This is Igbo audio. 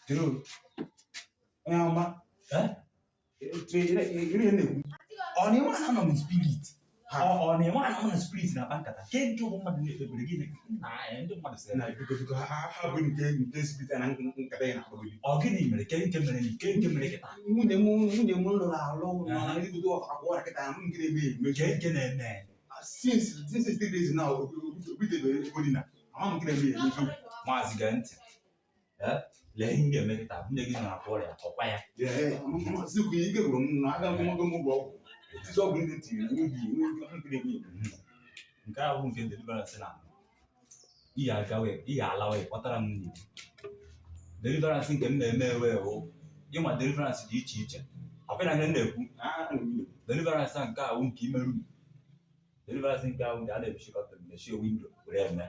Jiro, onye ọma. Eh? Ihe na-ekwu. Ọ na-enwe na anọ m spirit, ọ na-enwe na na spirit na-akpa nkata ke nke bụ mmadụ na-ekpebiri gịnị na ya ndị mmadụ sị Na biko, biko, ha bụ nke spirit na nkata ya na-akpagodi. Ọ gịnị mere ke nke mere ke nke mere kịta? Nwunye m lụrụ alụ nọ na ndị akwa ọrịa kịta m nke na-eme eme. Ke nke na-eme? Since 3 days now, obidebe ego dị na ama m nke na-eme ya eziokwu. Maazị, gee ntị. Eh, lee ihe m ga-eme kịta. Nwunye gị na-akwa ọrịa, ọkwa ya? Sikwu ike gwụrụ m na aga m m ụlọ ọgwụ etiti ọgwụ ndị tiri nwunye nwunye nke na-eme eme. Nke ahụ nke deliverance na ihe agawe ihe alawe kpọtara m nwunye gị. Deliverance nke m na-eme ewe hụ ịma deliverance dị iche iche, ọkwa na ihe m na-ekwu? Ah, nwunye. Deliverance a nke ahụ nke ime room, deliverance nke ahụ nke a na-emechi curtain, mechie window were eme.